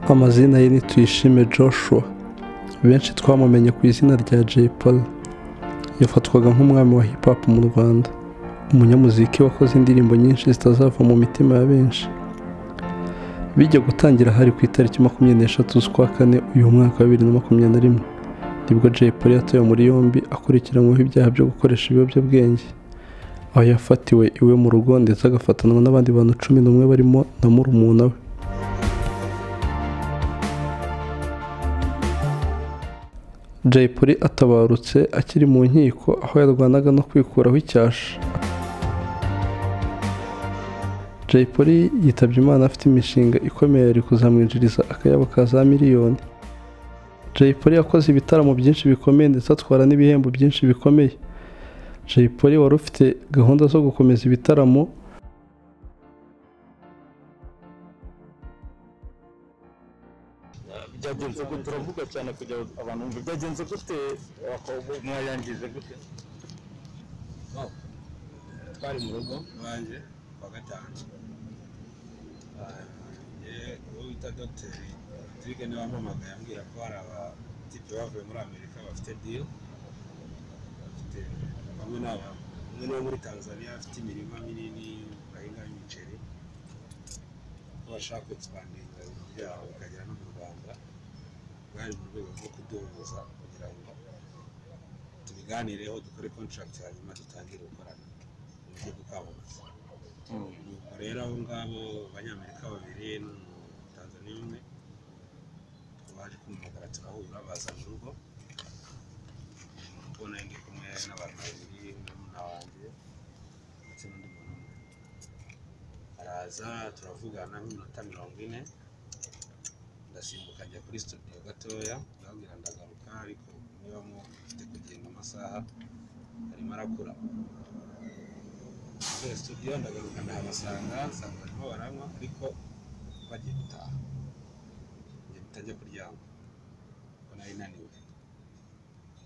Amazina ye ni Tuyishime Joshua, benshi twamumenye ku izina rya Jay Polly. Yafatwaga nk'umwami wa hip hop mu Rwanda, umunyamuziki wakoze indirimbo nyinshi zitazava mu mitima ya benshi. Bijya gutangira hari ku itariki 23 z'ukwa kane uyu mwaka wa 2021, nibwo Jay Polly yatawe muri yombi akurikiranyweho ibyaha byo gukoresha ibiyobyabwenge, aho yafatiwe iwe mu rugo ndetse agafatanwa n'abandi bantu 11 barimo na murumuna we. Jay Polly atabarutse akiri mu nkiko aho yarwanaga no kwikuraho icyasha. Jay Polly yitabye Imana afite imishinga ikomeye yari kuzamwinjiriza akayabo ka za miliyoni. Jay Polly yakoze ibitaramo byinshi bikomeye ndetse atwara n'ibihembo byinshi bikomeye. Jay Polly wari ufite gahunda zo gukomeza ibitaramo byagenze gute? Turavuga cyane kugira abantu bumve byagenze gute, mwayangize gute? Twari mu rugo iwanjye kuwa gatanu, uwo bita Dogiteri Patrick niwe wampamagaye ambwira ko hari abatipe bavuye muri Amerika bafite deal, bafite bamwe umwe ni wo muri Tanzania afite imirima minini bahinga imiceri, ko bashaka kwexpandinga ibintu byabo bikagera no mu Rwanda. Bwari mu rwego rwo kuduhuza kugira ngo tubiganireho, dukore contract hanyuma dutangire gukorana mu buryo bwo kwamamaza. Nuko rero abo ngabo Abanyamerika babiri n'Umutanzaniya umwe baje kumpamagara, turahura, baza mu rugo. Mu rugo nari ndi kumwe n'abantu babiri, murumuna wanjye ndetse n'undi muntu umwe. Araza turavugana nk'iminota 40, ndasimbuka njya kuri studio gatoya, ndababwira ndagaruka, ariko niba mufite kugenda amasaha arimo arakura. Kuri studio ndagaruka ndahabasanga, nsanga barimo baranywa ariko bagiye gutaha. Njye mpita njya kuryama kuko nari naniwe.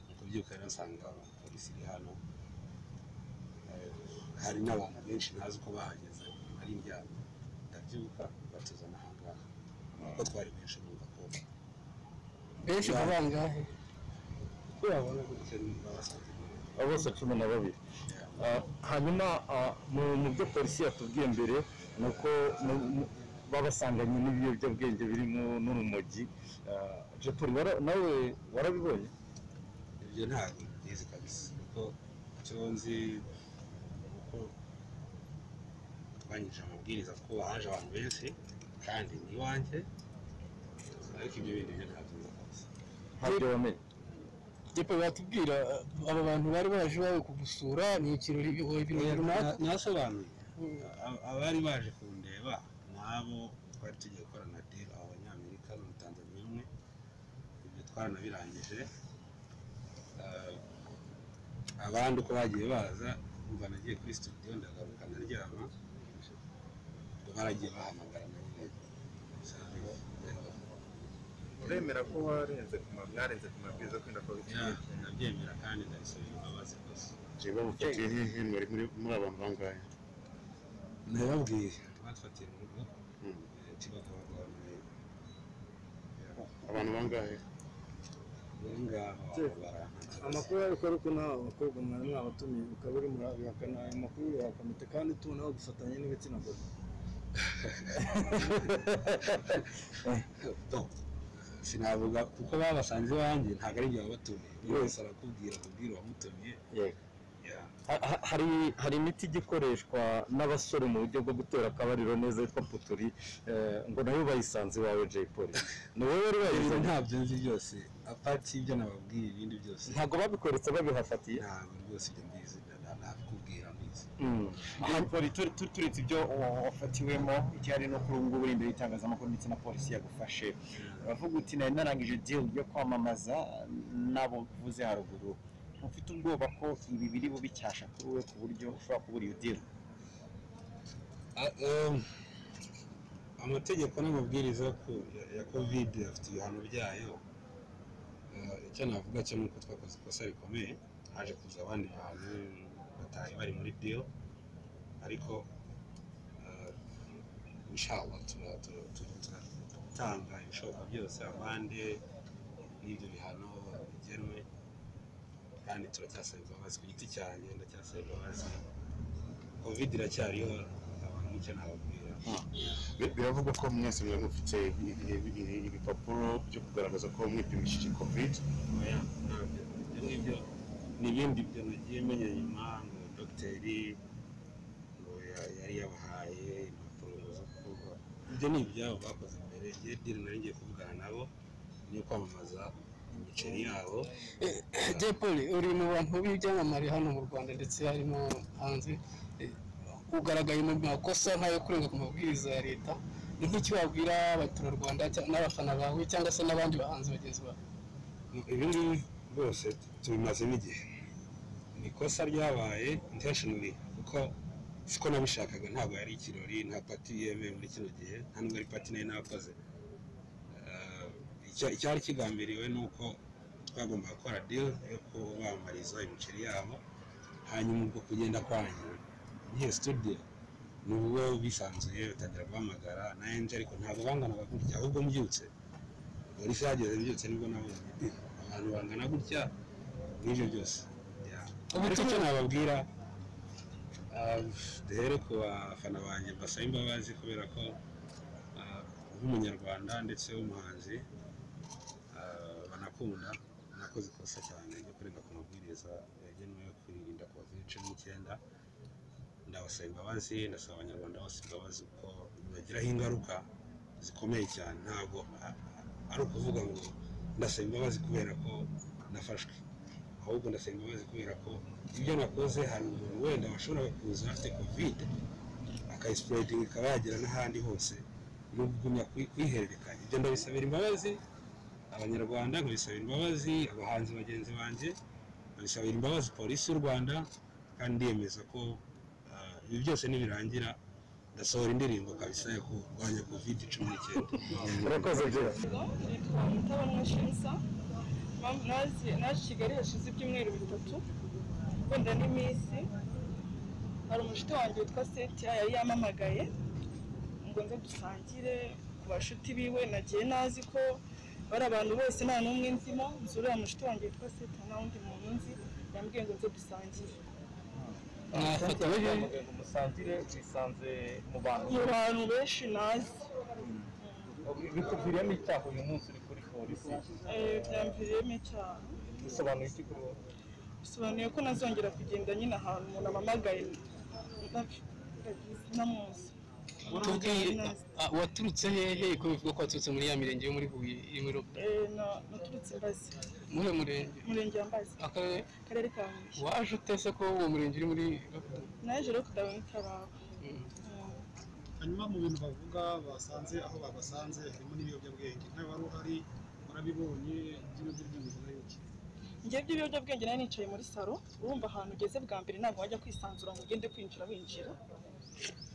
Mu kubyuka rero nsanga polisi iri hano, hari n'abantu benshi ntazi uko bahageze, nari ndyamye. Ndabyuka batuzana aha ngaha kuko twari benshi, numva ko benshi bangahe uko babona gutya babasanze abo bose 12. Hanyuma mu byo polisi yatubwiye mbere ni uko babasanganye n'ibiyobyabwenge birimo n'urumogi. Jay Polly nawe warabibonye? Ibyo ntabwo mbizi kabisa, kuko icyo nzi uko twanyujije amabwiriza ko haje abantu benshi kandi ni iwanjye, ariko ibyo bindi byo ntabyo nzi kabisa. Ntabyo wamenye? Jay Polly batubwira aba bantu bari baje iwawe kugusura ni ikirori ibintu runaka? Nasobanuye abari baje kundeba n'abo twari tugiye gukorana deal, abo Abanyamerika n'Umutanzaniya umwe, ibyo twaranabirangije. Abandi uko bagiye baza, umva nagiye kuri studio ndagaruka ndaryama, baragiye bahamagara na nyine. Uremera ko warenze ku mwarenze ku mabwiriza yo kwirinda covid? Ndabyemera kandi ndabisabira imbabazi rwose. Jay bamufatiye hehe? Mwari muri abantu bangahe? Nababwiye batufatiye mu rugo Kibagabaga. Abantu bangahe? Amakuru ariko ariko nawe abakobwa mwari mwabatumiye ukaba uri murabihakana, ayo makuru urayakamite kandi tubona bagufatanya n'ibitsina gore. Sinavuga kuko babasanze iwanjye, ntabwo ari ibyo babatumiye, buri wese arakubwira akubwira uwamutumiye. Hari imiti igikoreshwa n'abasore mu buryo bwo gutera akabariro neza yitwa puturi, ngo nayo bayisanze iwawe Jay Polly. Ni wowe wari wayizanye? Ntabyo nzi byose, apart y'ibyo nababwiye, ibindi byose ntabwo babikweretse babihafatiye? Ntabwo rwose ibyo mbizi, nabikubwira mbizi. Jay Polly, turetse ibyo wafatiwemo, igihari no kuri ubu ngubu uri imbere y'itangazamakuru ndetse na polisi yagufashe, uravuga uti nari narangije deal yo kwamamaza n'abo uvuze haruguru. Ufite ubwoba ko ibi biri bube icyasha kuri wowe ku buryo ushobora kubura iyo deal? Amategeko n'amabwiriza ya covid afite ibihano byayo. Icyo navuga cyo ni uko twakoze ikosa rikomeye, haje kuza abandi bantu batari bari muri deal, ariko Inshallah turatanga ibishoboka byose, amande n'ibyo bihano bigenwe, kandi turacyasaba imbabazi ku giti cyanjye, ndacyasaba imbabazi. Covid iracyariho, abantu nicyo nababwira. Biravugwa ko mwese mwari mufite ibipapuro byo kugaragaza ko mwipimishije Covid. Oya, ntabyo. Ibyo ngibyo ni ibindi byo nagiye menya nyuma, ngo dogiteri ngo yari yabahaye impapuro zo kuvuga. Ibyo ni ibyabo bakoze mbere. Ngiye deal nari ngiye kuvugana nabo ni kwamamaza imiceri yabo. Jay Polly, uri mu bantu b'ibyamamare hano mu Rwanda ndetse harimo hanze, ugaragaye mu makosa nk'ayo kurenga ku mabwiriza ya leta. Ni nk'iki wabwira abaturarwanda n'abafana bawe cyangwa se n'abandi bahanzi bagenzi bawe? Ibi ngibi rwose tubimazemo igihe, ni ikosa ryabaye intentionally, kuko siko nabishakaga. Ntabwo yari ikirori, nta party yemewe muri kino gihe, nta nubwo ari party nari nakoze. Icyari kigambiriwe ni uko twagombaga gukora deal yo kubamamariza imiceri yabo, hanyuma ubwo kugenda kwanjye ngiye studio nubwo bisanzuye batangira guhamagara na enje, ariko ntabwo banganaga gutya. Ahubwo mbyutse, polisi yageze mbyutse, nibwo nabonye abantu bangana gutya n'ibyo byose. Ariko icyo nababwira, duhere ku bafana banjye, mbasaba imbabazi kubera ko nk'umunyarwanda ndetse w'umuhanzi banakunda, nakoze ikosa cyane ryo kurenga ku mabwiriza yagenwe yo kwirinda COVID-19. Ndabasaba imbabazi, ndasaba abanyarwanda bose imbabazi, kuko bibagiraho ingaruka zikomeye cyane. Ntabwo ari ukuvuga ngo ndasaba imbabazi kubera ko nafashwe, ahubwo ndasaba imbabazi kubera ko ibyo nakoze hari umuntu wenda washoboraga kuza afite Covid akayispreadinga ikaba yagera n'ahandi hose, no kugumya kuyihererekanya. Ibyo ndabisabira imbabazi abanyarwanda, nkabisabira imbabazi abahanzi bagenzi banjye, nkabisabira imbabazi polisi y'u Rwanda, kandi ndiyemeza ko ibi byose nibirangira ndasohora indirimbo kabisa yo kurwanya COVID-19. Urakoze Jay. Nitwa Mutabamwa Shemsa. Naje Kigali hashize ibyumweru 3 wenda n'iminsi. Hari umushuti wanjye witwa Setia yari yamamagaye ngo nze dusangire ku bashuti biwe. Nagiye nazi ko bari abantu bose nta n'umwe nzimo, nzi uriya mushuti wanjye witwa Setia, nta wundi muntu nzi, yambwiye ngo nze dusangire. Musangire wisanze mu bantu Mu bantu benshi nazi. Bikuviriyemo icyaha uyu munsi uri kuri polisi? Byamviriyemo icyaha. Bisobanuye iki kuri wowe? Bisobanuye ko nazongera kugenda nyine ahantu umuntu amamagaye namuzi. Tubwire, waturutse hehe ko bivuga ko waturutse muri ya mirenge yo muri Huye iri muri lockdown? Naturutse Mbazi. Muhe murenge? Murenge wa Mbazi. Akarere? Akarere ka Huye. Waje utese ko uwo murenge uri muri lockdown? Naje lockdown itaraba. Hanyuma mu bintu bavuga basanze aho babasanze harimo n'ibiyobyabwenge, nkawe wari uhari warabibonye iby'ibiyobyabwenge bivuga iki? Njye by'ibiyobyabwenge nari nicaye muri salo, urumva ahantu ugeze bwa mbere ntabwo wajya kwisanzura ngo ugende kwinjira winjira.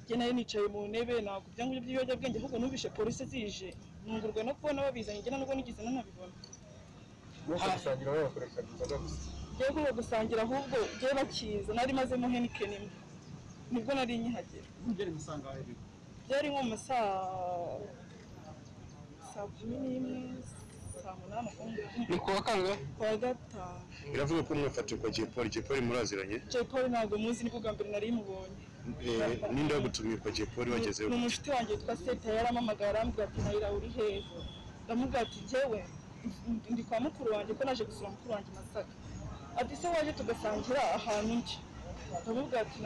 Njye nari nicaye mu ntebe, ntabwo ibyo ngibyo by'ibiyobyabwenge, ahubwo numvise polisi zije ntungurwa no kubona babizanye, njye nubwo nigeze nanabibona. Nuko gusangira wowe wakoreshaga inzoga gusa? Njye kuba gusangira ahubwo njye bakiza nari mazemo Heineken imwe, nibwo nari nkihagera. Byari mu sangahe bigo? Byari nko mu saa 11, saa 8. Ni kuwa kangahe? Kuwa gatanu. Biravuga ko mwafatiwe kwa Jay Polly. Jay Polly muraziranye? Jay Polly ntabwo muzi, nibwo bwa mbere nari mubonye. Ninde wagutumiye kwa Jay Polly wagezeyo? Ni umushuti wanjye witwa Seta, yaramamagaye arambwira ati Nayira uri hehe? Ndamubwira ati njyewe ndi kwa mukuru wanjye ko naje gusura mukuru wanjye Masaka. Ati se waje tugasangira ahantu ndi? Ndamubwira ati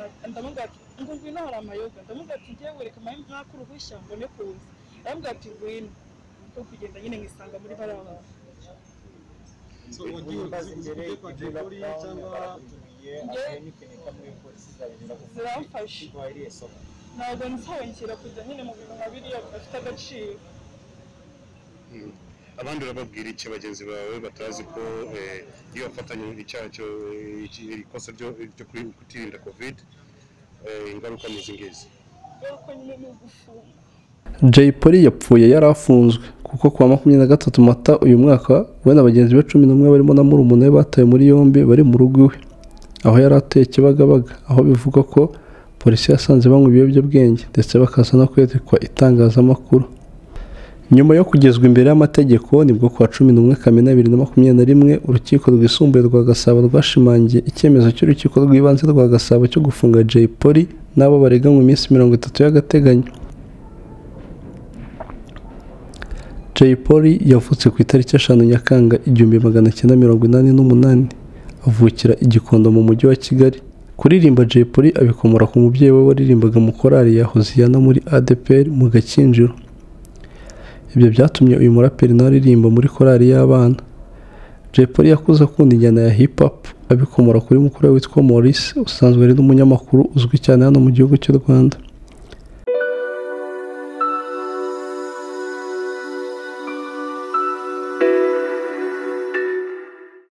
ngo ngwino hari amayoga. Ndamubwira ati njyewe reka mpahe mwaka uruhushya mbone kuza. Ndamubwira ati ngwino. Niko kugenda nyine nkisanga muri bariya bantu. So wagiye uzi kwa Jay Polly cyangwa ziramfashe, ntabwo nzongera kujya nyine mu bintu nka biriya bidafite agaciro. Abandi urababwira iki bagenzi bawe batazi ko iyo wafatanye icyaha cyo ikosa ryo kutirinda Covid, ingaruka ni izi ngizi? Ingaruka nyine ni ugufungwa. Jay Polly yapfuye yari afunzwe kuko kuwa 23 Mata uyu mwaka we na bagenzi be 11 barimo na murumuna we batawe muri yombi bari mu rugo iwe aho yari atuye Kibagabaga, aho bivugwa ko Polisi yasanze banywa ibiyobyabwenge ndetse bakaza no kwerekwa itangazamakuru. Nyuma yo kugezwa imbere y'amategeko nibwo kuwa 11 Kamena 2021 urukiko rwisumbuye rwa Gasabo rwashimangiye icyemezo cy'urukiko rw'ibanze rwa Gasabo cyo gufunga Jay Polly n'abo bareganywe iminsi 30 y'agateganyo. Jay Polly yavutse ku itariki 5 Nyakanga 1988, avukira i Gikondo mu mujyi wa Kigali. Kuririmba Jay Polly abikomora ku mubyeyi we waririmbaga mu korali ya Hoziyana muri ADEPR mu Gakinjiro. Ibyo byatumye uyu muraperi nawe aririmba muri korali y'abana. Jay Polly yakuze akunda injyana ya hip hop abikomora kuri mukuru we witwa Maurice usanzwe ari n'umunyamakuru uzwi cyane hano mu gihugu cy'u Rwanda.